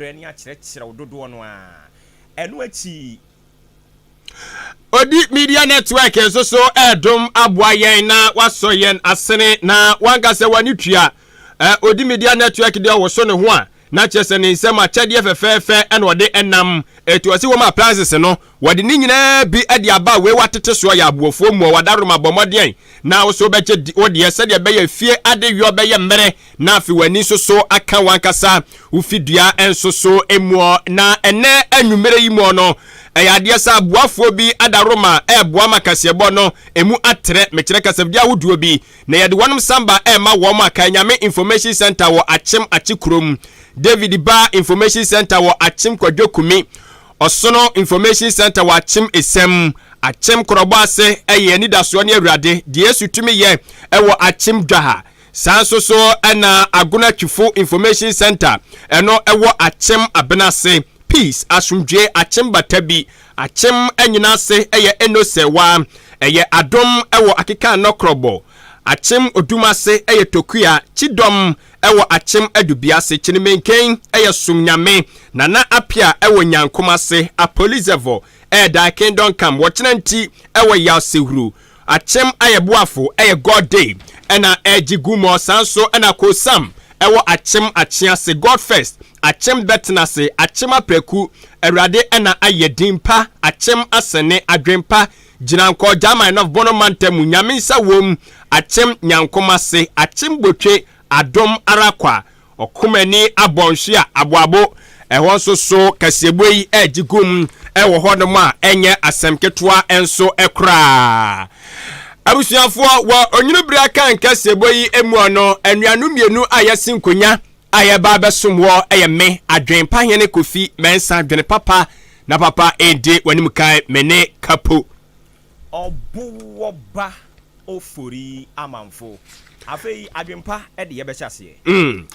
Yɛbɛbrɛ ne akyerɛkyerɛ wo dodoɔ no ara. Ɛno akyi. Odi Media Network nso so ɛredom aboa yɛn na wasɔ yɛn asene na wankasa w'ani tua. Odi Media Network deɛ ɔwoso ne ho a na kyerɛ sɛ ne nsam akyɛdeɛ fɛfɛɛfɛ ɛna ɔde ɛnam. Ɛti ɔse wɔn appliances no wɔde ne nyinaa bi de aba a wei watete soɔ yɛ aboɔfoɔ mu ɔwadaroma bɔ mmɔden na wo so wobɛgye wo deɛ sɛdeɛ ɛbɛyɛ fie adeyɔ bɛyɛ mmerɛ na afei w'ani nso so aka w'ankasa wo fidua nso so muɔ. Na ɛnɛ anwummerɛ yi muɔ no, ɛyɛ adeɛ sɛ aboafoɔ bi adaworoma ɛreboa ma kaseɛbɔ no ɛmu atrɛ, mekyerɛ kasafidie ahodoɔ bi, na yɛde wɔnom samba ɛrema wɔn a Kaenyame Information Centre wɔ Akyem Akye kurom, David Ba Information Centre wɔ Akyem Kwadwo Kumi, Ɔsono Information Centre wɔ Akyem Esam, Akyem Korɔbɔ ase ɛyɛ anidasoɔ ne Awurade deɛ Yesu tumi yɛ ɛwɔ Akyem Dwaha. Saa nso so na Agona Twifo Information Centre, ɛno ɛwɔ Akyem Abenase, Peace, Asomdwoe, Akyem Batabi, Akyem Anyina ase ɛyɛ Eno Sɛwa, ɛyɛ Adom ɛwɔ Akeka Nɔkrɔbɔ, Akyem Odum ase ɛyɛ Tokua, Kyidɔm ɛwɔ Akyem Adubiase, Kyenemenken ɛyɛ Som Nyame, Nana Apia ɛwɔ Nyankom ase, Apolizɛvɔ ɛyɛ Thy Kingdom Come, Wɔkyena Nti ɛwɔ Yaw Sehuru, Akyem Ayɛboafo ɛyɛ God Day ɛna ɛgye gu mɔ, saa nso ɛna Kosam ɛwɔ Akyem Akyease, God First, Akyem Bɛtenase, Akyem Apraku, Awurade ɛna ayɛ din pa, Akyem Asene, Adwenpa, Gyinankɔ, German North Bono Mantamu, Nyame nsa wom, Akyem Nyankom ase, Akyem Botwe, Adom Arakwa, Ɔkomani Abɔnhwe a Aboabo, ɛhɔ nso so kaseɛbɔ yi ɛregye gum ɛwɔ hɔnom a ɛnyɛ asɛm ketewa nso koraa. Abusuafoɔ, wɔ onwunu bere aka nkaseɛbɔ yi mu no, anuanom mmienu a yɛsi nkonya a yɛba abɛsom wɔ ɛyɛ me Adwenpa Hene Kofi Mensah Dwene Papa na papa ɛdi w'anim kan me ne Kapo. Ɔbowɔba Ofori Amanfo. Afei Adwenpa ɛde yɛbɛhyɛ aseɛ.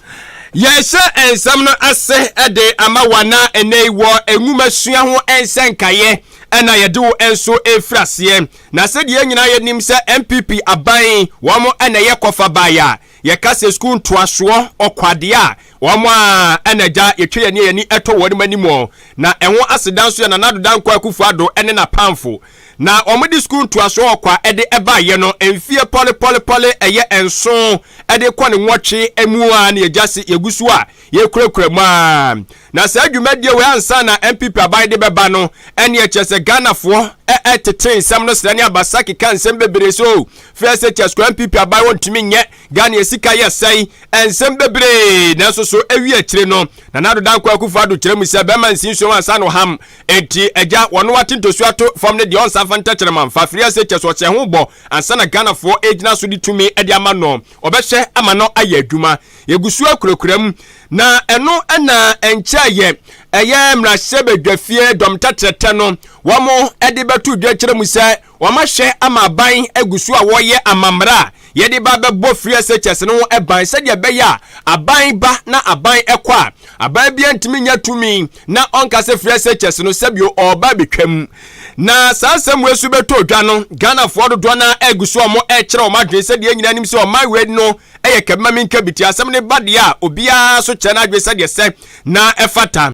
Yɛhyɛ nsɛm no ase ɛde ama wana ɛnɛ yi wɔ enwumasua ho nsɛnkaeɛ ɛna yɛde wo nso efiri aseɛ. Na sɛdeɛ nyinaa yɛnim sɛ NPP aban wɔn ɛna ɛyɛ kɔfa baeɛ a yɛka sɛ sukuu ntoasoɔ ɔkwadeɛ a wɔn a ɛna gya yɛtwa yɛn ani ɛtɔ wɔn anim wɔ na ɛho aseda nso yɛ Nana Addo Dankwa Akufo-Addo ɛne n'apamfo. Na wɔn de sukuu ntoasoɔ ɔkwa ɛde ɛbaeɛ no mfie pɔlepɔlepɔle ɛyɛ 7 ɛde kɔ ne 8 mu a na yɛgya se yɛgu so a yɛkurakura mu a. Na saa dwumadie wei ansa na NPP aban de bɛba no ɛne ɛkyerɛ sɛ Ghanafoɔ ɛtete nsɛm no srɛ ne abasa keka nsɛm bebree so frɛ sɛ kyɛ sukuu NPP aban wɔntumi nyɛ Ghana sika yɛ sɛe nsɛm bebree. Nanso so ewi akyire no Nana Addo Dankwa Akufo-Addo kyerɛ mu sɛ bɛrima nsi nsuo ansa no ham enti agya wɔn wate ntosuo ato fam ne deɛ ɔnsa fa ntɛkyerɛma mfa firi ase kyɛ so ɔhyɛ ho bɔ ansa na Ghanafoɔ egyina so de tumi de ama no ɔbɛhyɛ ama no ayɛ adwuma. Yɛgu so akurakura mu na ɛno ɛna ɛnkyɛ yɛ ɛyɛ mmarahyɛbadwafie dɔm tɛtrɛtɛ no wɔn ɛde bɛto dwa kyerɛ mu sɛ wɔn ahyɛ ama aban agu so a wɔyɛ amammerɛ a yɛde ba bɛbɔ free SHS no ho ɛban sɛdeɛ ɛbɛyɛ a aban ba na aban ɛkɔ a aban bi ntumi nya tumi na ɔnka sɛ free SHS no sɛbio ɔreba betwam. Na saa asɛm wei so bɛtɔ dwa no Ghanafoɔ dodoɔ no agu so a wɔn ɛkyerɛ wɔn adwene sɛdeɛ nyinaa nim sɛ ɔman wei no ɛyɛ kɛbɛma mi nka bi ti asɛm ne ba deɛ a obiara so kyerɛ n'adwene sɛdeɛ sɛ na ɛfata.